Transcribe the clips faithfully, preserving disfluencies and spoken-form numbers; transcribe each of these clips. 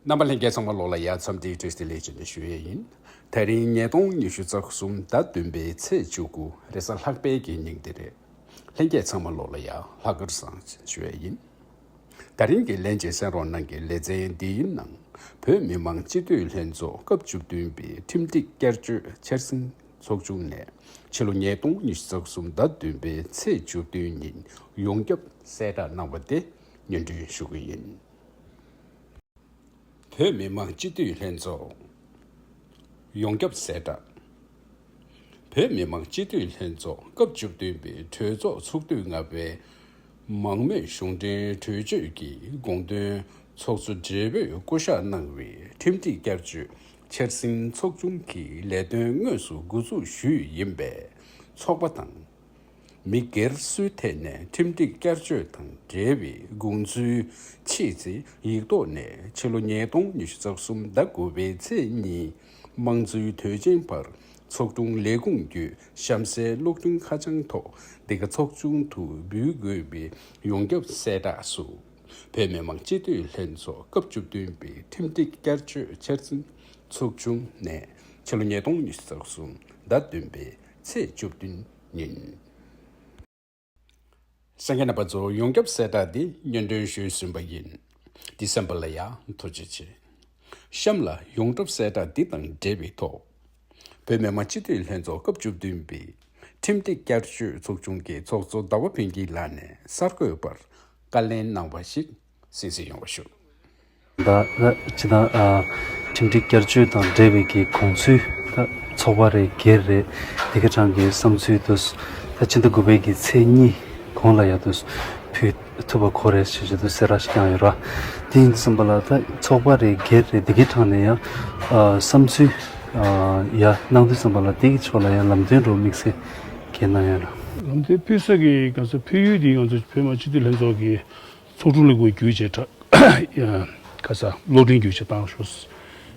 རྣམ་པ་ལྷན་རྒྱས་ཚང་མ་ལོག་ལ་ཡ་འཚམས་འདྲིའི་བཀྲ་ཤིས་བདེ་ལེགས་བྱོན་ནས་ཞུ་ཡས་ཡིན། དེ་རིང་ཉིས་སྟོང་ཉི་ཤུ་རྩ་གསུམ་ཟླ་བདུན་པའི་ཚེས་བཅུ་དགུ་རེས་གཟའ་ལྷག་པའི་གི་ཉིན་དེ་རེད། ལྷན་རྒྱས་ཚང་མ་ལོག་ལ་ཡ་ལྷག་དཀར་བཟང་ཞུ་ཡས་ཡིན། དེ་རིང་གི་ལན་གཅིག་གསན་རོགས་གནང་གི་ལེ་ཚན་འདི་ཡིན་ནང་། བོད་མི་མང་སྤྱི་འཐུས་ལྷན་ཚོགས་སྐབས་བཅུ་བདུན་པའི་ཁྲིམས་སྒྲིག་བསྐྱར་བཅོས་འཆར་ཟིན་ཚོགས་ཆུང་ནས་ཕྱི་ལོ་ཉིས་སྟོང་ཉི་ཤུ་རྩ་གསུམ་ཟླ་བདུན་པའི་ཚེས་བཅུ་བདུན་ཉིན་ཡོངས་ཁྱབ་གསལ་བསྒྲགས་གནང་བ་དེ་སྙན་སྒྲོན་ཞུ་གི་ཡིན། བོད་མི་མང་སྤྱི་འཐུས་ལྷན་ཚོགས་ཡོངས་ཁྱབ་གསལ་བསྒྲགས། བོད་མི་མང་སྤྱི་འཐུས་ལྷན་ཚོགས་སྐབས་བཅུ་བདུན་པའི་གྲོས་ཚོགས་ཚོགས་དུས་ལྔ་པའི་མང་མོས་གཞུང་འབྲེལ་གྲོས་ཆོད་ཀྱི་དགོངས་དོན་ཚོགས་གཙོ་སྦྲེལ་པོས་བསྐོ་གཞག་གནང་བའི་ཁྲིམས་སྒྲིག་བསྐྱར་བཅོས་འཆར་ཟིན་ཚོགས་ཆུང་གི་ལས་དོན་དངོས་སུ་འགོ་འཛུགས་ཞུས་ཡིན་པས། ཚོགས་པ་དང་མི་སྒེར་སུའི་ཐད་ནས་ཁྲིམས་སྒྲིག་བསྐྱར་བཅོས་དང་འབྲེལ་བའི་དགོངས་ཚུལ་ཕྱིས་ཚེ་ཡིག་ཐོག་ནས་ཕྱི་ལོ་ཉིས་སྟོང་ཉི་ཤུ་རྩ་གསུམ་ཟླ་དགུ་པའི་ཚེས་གཉིས་དམངས་གཙོའི་དུས་ཆེན་བར་ཚོགས་དྲུང་ལས་ཁུངས་བརྒྱུད་གཤམ་གསལ་གློག་འཕྲིན་ཁ་བྱང་ཐོག་འདི་ག་ཚོགས་ཆུང་དུ་འབུལ་དགོས་པའི་ཡོངས་ཁྱབ་གསལ་བསྒྲགས་སུ། བོད་མི་མང་སྤྱི་འཐུས་ལྷན་ཚོགས་སྐབས་བཅུ་བདུན་པའི་ཁྲིམས་སྒྲིག་བསྐྱར་བཅོས་འཆར་ཟིན་ཚོགས་ཆུང་ནས་ཕྱི་ལོ་ཉིས་སྟོང་ཉི་ཤུ་རྩ་གསུམ་ཟླ་བདུན་པའི་ཚེས་བཅུ་བདུན་ཉིན། གསན་མཁན་རྣམ་པ་ཚོ་ཡོངས་ཁྱབ་གསལ་བསྒྲགས་འདི་སྙན་སྒྲོན་ཞུས་ཟིན་པ་ཡིན། འདི་གསན་པ་ལ་ཡང་ཐུགས་རྗེ་ཆེ། གཤམ་ལ་ཡོངས་གྲུབ་གསལ་བསྒྲགས་འདི་དང་འབྲེལ་བའི་ཐོག་བོད་མི་མང་སྤྱི་འཐུས་ལྷན་ཚོགས་སྐབས་བཅུ་བདུན་པའི་ཁྲིམས་སྒྲིག་བསྐྱར་བཅོས་ཚོགས་ཆུང་གི་ཚོགས་གཙོ་ཟླ་བ་ཕུན་སྐྱིད་ལགས་ནས་གསར་འགོད་པར་བཀའ་ལན་གནང་བ་ཞིག་གསན་གཟིགས་ཡོང་བ་ཞུ། ད་ད་སྤྱི་བཏང་ཨ་ཁྲིམས་སྒྲིག་བསྐྱར་བཅོས་དང་འབྲེལ་བའི་གི་དགོངས་ཚུལ་ད་ཚོགས་པ་རེ་སྒེར་རེ་དེ་ག་གྲངས་ཀྱི་བསམ་ཚུལ་དུ་ད་ཕྱི་ཟླ་དགུ་པའི་གི་ཚེས་གཉིས་གོང་ལ་ཡ་དུ་ཕུལ་ཐུབ་པ་ཁོ་རེ་ཞེས་བྱས་དུ་གསལ་བསྒྲགས་ཤིག་བསྐྱངས་ཡོད་ར། དེ་ཡིན་དུས་ཙམ་པ་ལ་ད་ཚོགས་པ་རེ་སྒེར་རེ་དེ་ག་གྲངས་ནས་ཡང་ཨ་བསམ་ཚུལ་ཨ་ཡ་གནང་དུས་ཙམ་པ་ལ་དེ་གི་ཕྱོགས་ལ་ཡང་ལམ་སྟོན་འགྲོ་དམིགས་བསལ་གལ་གནང་ཡོད་ན། ལམ་སྟོན་ཕུལ་ས་གི་ག་ཚོད་ཕུལ་ཡུལ་དེ་ང་ཚོ་བོད་མི་མང་སྤྱི་འཐུས་ལྷན་ཚོགས་ཀྱི་ཚོགས་དྲུང་ལས་ཁུངས་བརྒྱུད་བྱས་ཁ་ས་གློག་འཕྲིན་བརྒྱུད་བྱས་བཏང་ཤོག་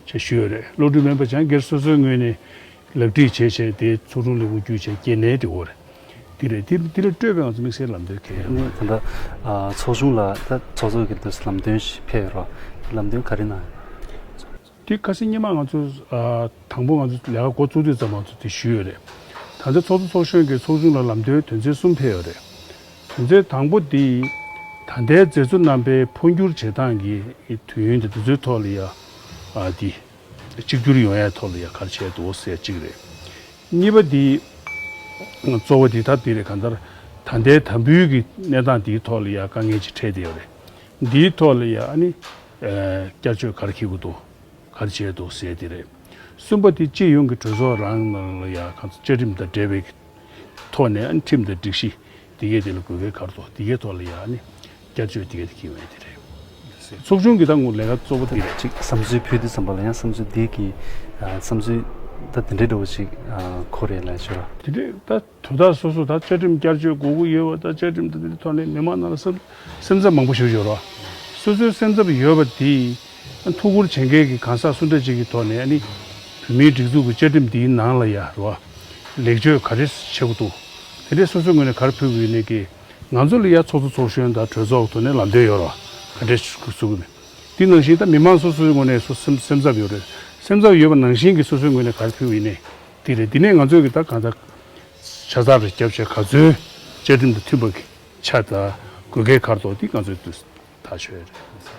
ཅེས་ཞུས་ཡོད་རེད། གློག་འཕྲིན་མིན་པ་ཅང་སྒེར་སོ་སོའི་ངོས་ནས་ལག་བྲིས་བྱས་བྱས་དེ་ཚོགས་དྲུང་ལས་ཁུངས་བརྒྱུད་བྱས་སྐྱེལ་ནས་དེ་འོ་རེད། དེ་རེད། དེ་དེ་ལ་སྤྲོད་པའི་ང་ཚོ་དམིགས་བསལ་ལམ་སྟོན་གལ་ཡོད་ནས་ད་ལྟ་ཚོགས་ཆུང་ལ་ད་ཚོགས་གཙོ་གི་དུས་ལམ་སྟོན་ཞིག་ཕེབས་ཡོད་རོགས། ལམ་སྟོན་ག་རེ་གནང་ཡོད། དེ་ཁ་སང་ཉི་མ་ང་ཚོ་ཨ་དང་པོ་ང་ཚོ་ལས་ཀ་འགོ་བཙུགས་དུས་ཙམ་ང་ཚོ་དེ་ཞུས་ཡོད་རེད། ད་ལྟ་ཚོགས་གཙོ་ཚོགས་གཞོན་གྱིས་ཚོགས་ཆུང་ལ་ལམ་སྟོན་དོན་ཚན་གསུམ་ཕེབས་ཡོད་རེད། དོན་ཚན་དང་པོ་དེ་ད་ལྟའི་མཛད་གཙོ་རྣམ་པའི་འཕོ་འགྱུར་བྱེད་སྟངས་ཀྱི་དུས་ཡུན་དེ་དུས་ཚོད་ཐོག་ལ་ཡ་ཨ་དེ་གཅིག་གྱུར་ཡོང་ཡའི་ཐོག་ལ་ཡ་ག་རེ་བྱས་འདུག་ཟེར་གཅིག་རེད། གཉིས་པ་དེ་གཙོ་བོ་དེ་ད་དེ་རེད། གང་ལྟར་ད་ལྟའི་དམ་འབུལ་གྱི་གནས་སྟངས་དེའི་ཐོག་ལ་ཡ་དཀའ་ངལ་ཅིག་འཕྲད་བསྡད་ཡོད་རེད། འདིའི་ཐོག་ལ་ཡ་ཨ་ནི་བསྐྱར་བཅོས་ག་རེ་འཁྱེར་དགོས་འདུག་ག་རེ་བྱས་འདུག་ཟེར་དེ་རེད། གསུམ་པ་དེ་སྤྱི་ཡོངས་ཀྱི་གྲོས་ཚོགས་རང་ནང་ལ་ཡ་གང་ཚོ་བཅའ་ཁྲིམས་དང་འབྲེལ་བའི་ཐོག་ནས་ཨ་ནི་ཁྲིམས་དང་སྒྲིག་གཞི་དེ་གའི་དེ་ལ་དགོས་གལ་ག་རེ་འདུག་དེ་གའི་ཐོག་ལ་ཡ་ཨ་ནི་བསྐྱར་བཅོས་དེ་གའི་དེ་འཁྱེར་ཡོང་ཡ་དེ་རེད། ཚོགས་ཆུང་གི་ད་ངོ་ལས་ཀ་གཙོ་བོ་དེ་རེད། ཅིག་བསམ་ཚུལ་ཕུལ་དུས་ཙམ་པ་ལ་ཡང་བསམ་ཚུལ་འདི་གི་ཨ་བསམ་ཚུལ་ད་དེ་འདྲའི་འདྲ་བོ་ཞིག་ཨ་གོ་རེད་ལབ་ཤོད་ར། དེ་འདྲའི་ད་དོ་བདག་སོ་སོ་ད་བཅའ་ཁྲིམས་བསྐྱར་བཅོས་དགོས་ཀྱི་ཡོད་པ་ད་བཅའ་ཁྲིམས་ད་དེ་ཐོག་ནས་མི་མང་ནང་ལ་སེམས་སེམས་འཚབ་མང་པོ་ཞིག་ཡོད་ར། སོ་སོའི་སེམས་འཚབ་ཡོད་པ་དེ་ཐུགས་ཁུར་བྱེད་མཁན་གྱི་གང་ཟག་སུ་འདྲ་ཅིག་གི་ཐོག་ནས་ཨ་ནི་བོད་མིའི་སྒྲིག་འཛུགས་ཀྱི་བཅའ་ཁྲིམས་འདིའི་ནང་ལ་ཡ་ར་བ་ལེགས་བཅོས་ག་རེ་བྱེད་དགོས་འདུག་དེ་འདྲའི་སོ་སོའི་ངོས་ནས་ག་རེ་ཕུལ་དགོས་ཡོད་ནས་ཀྱི་ང་ཚོ་ལ་ཡ་ཚོགས་གཙོ་ཚོགས་གཞོན་དང་གྲོས་ཚོགས་ཐོག་ནས་ལམ་སྟོན་ཡོད་ར་ག་འདྲས་ཞུ་དགོས་མིན། དེ་ནང་བཞིན་ད་མི་མང་སོ་སོའི་ངོས་ནས་སོ་སེམས་སེམས་འཚབ་ཡོད་རེད། སེམས་འཚབ་ཡོད་པ་ནང་བཞིན་གྱི་སོ་སོའི་ངོས་ནས་ག་རེ་ཕུལ་ཡིན་ནས་དེ་རེད། དེ་ནས་ང་ཚོས་ཀྱི་ད་གང་ལྟར་ཆ་ཚང་རེ་བརྒྱབ་བྱས་ག་ཚོད་བཅའ་ཁྲིམས་དང་མཐུན་པ་གི་ཆ་ད་དགོས་གལ་ག་རེ་འདུག་དེ་ང་ཚོས་དུས་ཐག་ཆོད་རེད་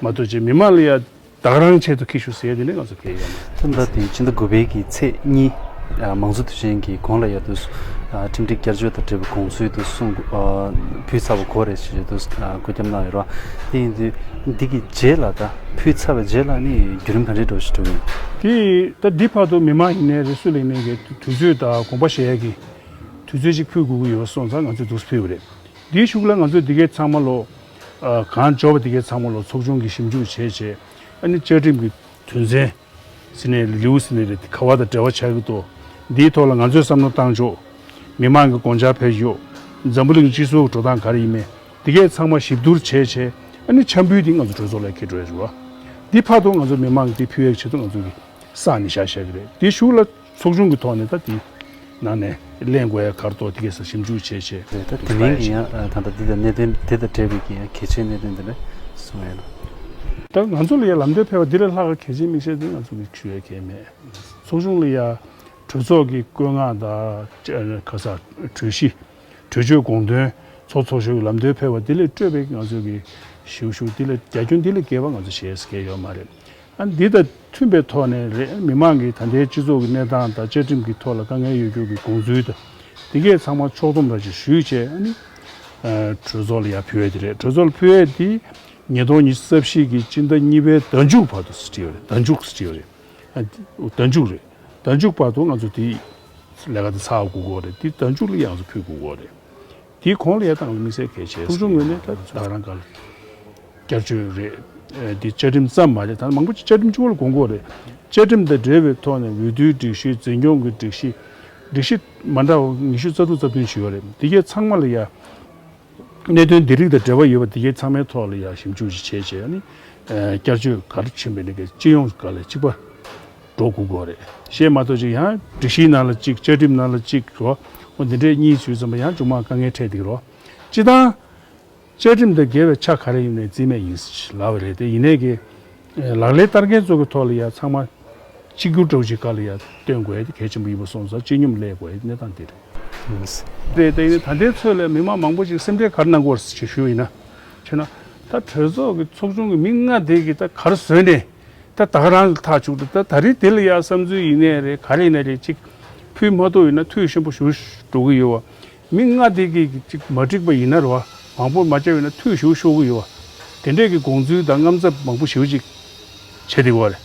མ་གཏོགས་ཅིག་མི་མང་ལ་ཡ་ད་ག་རང་ཆེད་དུ་ཁྱེར་ཤོག་ཟེར་ཡ་དེ་ནས་ང་ཚོ་གལ་ཡོད་མ་རེད། ད་ལྟ་དེ་ཕྱི་ཟླ་དགུ་པའི་གི་ཚེས་གཉིས་ཨ་མང་གཙོ་དུས་ཆེན་གྱི་གོང་ལ་ཡ་དུས་ཨ་ཁྲིམས་སྒྲིག་བསྐྱར་བཅོས་དང་འབྲེལ་བའི་དགོངས་ཚུལ་དུ་གསུང་ཨ་ཕུལ་ཚར་བ་གོ་རེད་ཞེས་དུས་ཨ་བཀོད་ཁྱབ་གནང་ཡོད་ར། དེ་ཡིན་དུས་འདི་གི་རྗེས་ལ་ད་ཕུལ་ཚར་བའི་རྗེས་ལ་ནི་བརྒྱུད་རིམ་ག་འདྲའི་འགྲོ་ཞིག་འགྲོ་གི་ཡོད། དེ་ད་འདི་བར་དུ་མི་མང་ཡིན་ནའི་རེད་སུ་ལ་ཡིན་ནའི་གི་དུས་ཚོད་དང་དགོངས་པ་བཞེས་ཡ་གི་དུས་ཚོད་ཅིག་ཕུལ་དགོས་ཀྱི་ཡོད་པ་སོང་ཙང་ང་ཚོས་འདུག་སེ་ཕུལ་བ་རེད། འདིའི་གཞུག་ལ་ང་ཚོས་འདི་གའི་ཚང་མ་ལོ། ཨ་གང་འབྱོར་བ་འདི་གའི་ཚང་མ་ལོ་ཚོགས་ཆུང་གིས་ཞིབ་འཇུག་བྱས་བྱས། ཨ་ནི་བཅའ་ཁྲིམས་ཀྱི་དོན་ཚན་ཟེར་ནས་ལེའུ་ཟེར་ནས་རེད། ག་བ་དང་འབྲེལ་བ་ཆགས་ཀྱི་འདུག་འདིའི་ཐོག་ལ་ང་ཚོས་བསམ་བློ་བཏང་ཆོག་མི་མང་གི་དགོངས་འཆར་ཕེབས་ཡོད། འཛམ་བུ་གླིང་སྤྱི་ཚོགས་ཀྱི་འགྲོ་སྟངས་ག་རེ་ཡིན་མིན་འདི་གའི་ཚང་མ་ཞིབ་བསྡུར་བྱས་བྱས། ཨ་ནི་འཆར་འབུལ་འདི་ང་ཚོ་གྲོས་ཚོགས་ལ་འཁྱེར་འགྲོ་ཡ་རེད་བ། འདི་བར་དུ་ང་ཚོ་མི་མང་གི་འདི་ཕུལ་ཡའི་ཆེད་དུ་ང་ཚོ་གི་ས་ནས་བཞག་བཞག་གི་རེད། དེ་གཞུག་ལ་ཚོགས་ཆུང་གི་ཐོག་ནས་ད་དེ་ནང་ནས་གླེང་དགོས་ཡ་ག་རེ་འདུག་དེ་གའི་ས་ཞིབ་འཇུག་བྱས་བྱས། རེད། ད་དེ་མིན་གྱི་ཡང་ད་ལྟ་འདི་དང་གནད་དོན་དེ་དང་འབྲེལ་བའི་གི་ཡང་གལ་ཆེའི་གནད་དོན་དེ་འདྲ་གསུང་ཡ་ལ། ད་ང་ཚོ་ལ་ཡ་ལམ་སྟོན་ཕེབས་པ་འདི་ལས་ལྷག་ག་གལ་ཆེའི་དམིགས་བསལ་དེ་ང་ཚོ་གི་ཞུ་ཡ་གལ་མེད། ཚོགས་ཆུང་ལ་ཡ་གྲོས་ཚོགས་ཀྱི་བཀོད་མངགས་དང་ཁ་ས་གྲོས་གཞི། གྲོས་ཆོད་དགོངས་དོན། ཚོགས་ཚོགས་ཞུགས་ལམ་སྟོན་ཕེབས་པ་འདི་ལས་སྤྲོས་པའི་ང་ཚོ་གི་ཞུ་ཞུ་འདི་ལས་རྒྱ་ཁྱོན་འདི་ལས་བརྒལ་བ་ང་ཚོ་བྱེད་ས་གལ་ཡོད་མ་རེད། ཨ་འདི་དང་མཐུན་པའི་ཐོག་ནས་རེད། མི་མང་གི་ད་ལྟའི་སྤྱི་ཚོགས་ཀྱི་གནས་སྟངས་དང་བཅའ་ཁྲིམས་ཀྱི་ཐོག་ལ་དཀའ་ངལ་ཡོད་རྒྱུ་གི་དགོངས་ཚུལ་དང་། འདི་གས་ཚང་མ་ཕྱོགས་བསྡོམས་ར་ཅིག་ཞུས་བྱས། ཨ་ནི་གྲོས་ཚོགས་ལ་ཡར་ཕུལ་ཡས་དེ་རེད། གྲོས་ཚོགས་ལ་ཕུལ་ཡས་དེ་ཉིས་སྟོང་ཉི་ཤུ་རྩ་བཞི་གི་སྤྱི་ཟླ་གཉིས་པའི་ཟླ་མཇུག་བར་དུ་ཟེར་གྱི་ཡོད་རེད། ཟླ་མཇུག་ཟེར་གྱི་ཡོད་རེད། ཨ་འདི་ཟླ་མཇུག་རེད། ཟླ་མཇུག་བར་དུ་ང་ཚོ་དེ་ལས་ཀ་དེ་ཚར་དགོས་ཀྱི་ཡོད་རེད། དེ་ཟླ་མཇུག་ལ་ཡང་ང་ཚོ་ཕུལ་དགོས་ཀྱི་ཡོད་རེད། དེའི་གོང་ལ་ཡར་བཏང་བའི་དམིགས་བསལ་གལ་ཆེ། ཚོགས་ཆུང་ངོས་ནས་ད་ད་རང་ག་ལ་བསྐྱར་བཅོས་རེད། ཨེ་འདི་བཅའ་ཁྲིམས་ཙམ་མ་རེད། ད་མང་པོ་ཅིག་བཅའ་ཁྲིམས་གཅིག་པོ་ལ་དགོངས་ཀྱི་ཡོད་རེད། བཅའ་ཁྲིམས་དང་འབྲེལ་བའི་ཐོག་ནས་འོས་བསྡུའི་སྒྲིག་གཞི། འཛིན་སྐྱོང་གི་སྒྲིག་གཞི། སྒྲིག་གཞི་མ་འདྲ་བ་ཉི་ཤུ་རྩ་དྲུག་རྩ་བདུན་ཞིག་ཡོད་རེད། དེ་གའི་ཚང་མ་ལ་ཡ་གནད་དོན་འདི་རིགས་དང་འབྲེལ་བ་ཡོད་པ་དེ་གའི་ཚང་མའི་ཐོག་ལ་ཡ་ཞིབ་འཇུག་ཅིག་བྱས་བྱས། ཨ་ནི་ཨེ་བསྐྱར་བཅོས་ག་རེ་ཕྱིན་པའི་ནི་གའི་སྤྱི་ཡོངས་ག་ལ་གཅིག་པ་འགྲོ་དགོས་ཀྱི་ཡོད་རེད། བཤད་མ་གཏོགས་ཅིག་ཡང་སྒྲིག་གཞིའི་ནང་ལ་གཅིག་བཅའ་ཁྲིམས་ནང་ལ་གཅིག་རོ། འོ་འདི་འདྲའི་གཉིས་བཟོས་ཙམ་པ་ཡང་མཇུག་མ་དཀའ་ངལ་འཕྲད་འདུག་རོ། སྤྱི་བཏང་བཅའ་ཁྲིམས་དང་འགལ་བའི་ཆ་ག་རེ་ཡིན་ནའི་རྩིས་མེད་ཡིན་ལབ་པ་རེད་དེ། ཡིན་ནའི་གི་ལག་ལེན་བསྟར་མཁན་ཚོ་གི་ཐོག་ལ་ཡ་ཚང་མ་གཅིག་གྱུར་འདྲ་བོ་ཅིག་ག་ལ་ཡ་སྟོན་དགོས་ཡ་དེ་གལ་ཆེན་པོ་ཡིན་པ་སོང་ཙང་སྤྱི་སྙོམས་སླེབས་དགོས་ཡ་གནས་སྟངས་དེ་རེད། རེད་དེ། ཡིན་ནའི་ད་ལྟའི་ཚོད་ལ་མི་མང་མང་པོ་ཅིག་སེམས་ཁྲལ་ག་རེ་གནང་གི་ཡོད་རེད་ཅེས་ཞུས་ཡིན་ན། བྱས་ན་ད་གྲོས་ཚོགས་ཀྱི་ཚོགས་ཆུང་གི་མི་ལྔ་དེ་གི་ད་ག་རེ་བཟོས་ནས། ད་ད་ག་རང་ལ་ཐག་བཅུག་ད་ད་རེས་དེ་ལ་ཡ་བསམ་ཚུལ་ཡིན་ནའི་རེད། ག་རེ་ཡིན་ནའི་རེད། ཅིག་ཕུལ་མ་ཐུབ་ཡིན་ན་འཐུས་ཤོར་པོ་ཞིག་འགྲོ་གི་ཡོད་བ། མི་ལྔ་དེ་གིས་ཅིག་མ་འགྲིག་པ་ཡིན་ན་རེད་བ། མང་པོ་མ་བྱས་ཡིན་ན་འཐུས་ཤོར་ཤོར་གི་ཡོད་བ། དེ་འདྲས་ཀྱི་དགོངས་ཚུལ་དང་དངངས་འཚབ་མང་པོ་ཞིག་ཅིག་བྱེད་བསྡད་ཡོད་རེད།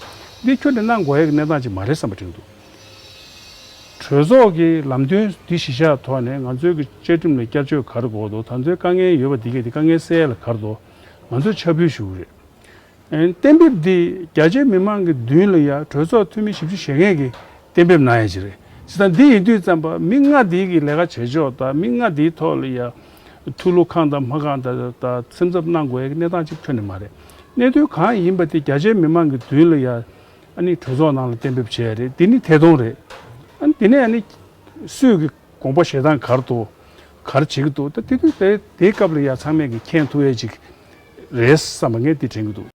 འདི་ཁྱོན་ནས་གནང་དགོས་ཡ་གི་གནས་སྟངས་ཅིག་མ་རེད་བསམ་པ་དྲན་འདུག་གྲོས་ཚོགས་ཀྱི་ལམ་སྟོན་འདི་གཞི་བཞག་ཐོག་ནས་ང་ཚོའི་གི་བཅའ་ཁྲིམས་ལ་བསྐྱར་བཅོས་ག་རེ་དགོས་འདུག་ད་ཚོའི་དཀའ་ངལ་ཡོད་པ་འདི་གས་དེ་དཀའ་ངལ་སེལ་ཡ་ལ་ག་རེ་འདུག་ང་ཚོས་ཕྱག་ཕུལ་ཞུ་གི་རེད། ཨེ་གཏན་འབེབས་འདི་རྒྱ་ཆེའི་མི་མང་གི་མདུན་ལ་ཡ་གྲོས་ཚོགས་འཐུས་མི་བཞི་བཅུ་ཞེ་ལྔ་གིས་གཏན་འབེབས་གནང་ཡ་ཅིག་རེད། བྱས་ཙང་འདི་ཡིན་དུས་ཙམ་པ་མི་ལྔ་འདི་གི་ལས་ཀ་བྱེད་ཕྱོགས་དང་མི་ལྔ་འདིའི་ཐོག་ལ་ཡ་ཐུགས་བློ་ཁེངས་དང་མ་ཁེངས་དང་དང་སེམས་འཚབ་གནང་དགོས་ཡ་གི་གནས་སྟངས་ཅིག་ཁྱོན་ནས་མ་རེད། གནད་དོན་གང་ཡིན་པ་དེ་རྒྱ་ཆེའི་མི་མང་གི་མདུན་ལ་ཡ་ཨ་ནི་གྲོས་ཚོགས་ནང་ལ་གཏན་འབེབས་བྱས་ཡ་རེད། འདི་ནི་ཐད་གཏོང་རེད། ཨ་ནི་དེ་ནས་ཨ་ནི་སུས་གི་དགོངས་པ་བཞེས་སྟངས་ག་རེ་འདུག་ག་རེ་བྱེད་ཀྱི་འདུག་ད་དེ་དུས་དེ་དེའི་སྐབས་ལ་ཡ་ཚང་མས་ཀྱི་མཁྱེན་ཐུབ་ཡས་ཅིག་རེད་བསམ་པ་ངས་འདི་དྲན་གྱི་འདུག